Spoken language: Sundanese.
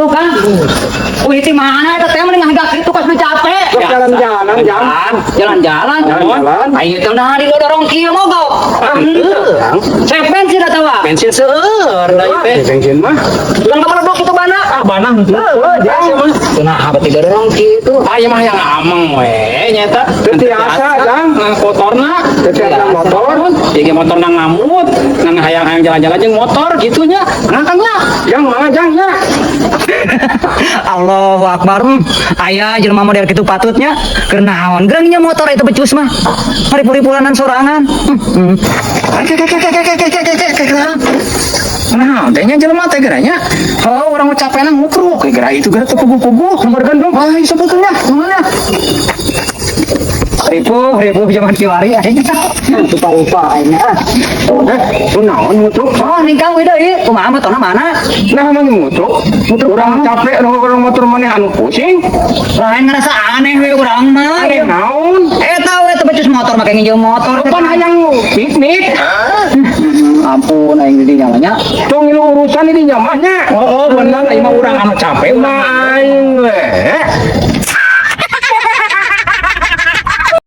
Tuh kan. Wih, di mana eta teh mending ngagak kitu pas nu capek. Jalan-jalan, Jang. Jalan-jalan. Jalan-jalan. Ayo teh nah di dorong kieu mogok. Ah, henteu, Kang. Cek bensin atawa? Bensin seueur da ieu teh. Bensin mah. Ulang kameleduk itu bana. Ah, bana henteu. Heuh, Jang. Nah, berarti dorong kitu. Ah, ieu mah yang ameng we nya eta. Teu tiasa, Jang. Nang motorna. Teu tiasa motor. Ieu ge motor nang ngamut, nang hayang-hayang jalan-jalan jeung motor gitu nya. Nah, Kang nya. Jang, mangga Jang nya. Allahu Akbar. Aya jelema model kitu patutnya. Keur naon geurangnya motor itu becus mah. Maripur-puranan sorangan. Nah, teh nya jelema teh geura nya. Oh, urang mah capekna ngutruk, geura itu geura teu puguh-puguh. Nomor gandum. Ah, sebetulnya. Mana? Ripuh, ripuh zaman kiwari aing. Rupa-rupa aing. Ah. Eh, ku naon ngutruk? Oh, ningkang we deui. Kumaha motorna mana? Nah, mah ngutruk. Urang capek nu urang motor maneh anu pusing. Lain ngerasa aneh we urang mah. Aneh naon? Eta we teu becus motor make nginjem motor. Pan hayang piknik. Ampun aing di dinya nya. Tong ieu urusan ini nyamahnya. Oh, bener, ieu mah urang anu capek. Mah aing we.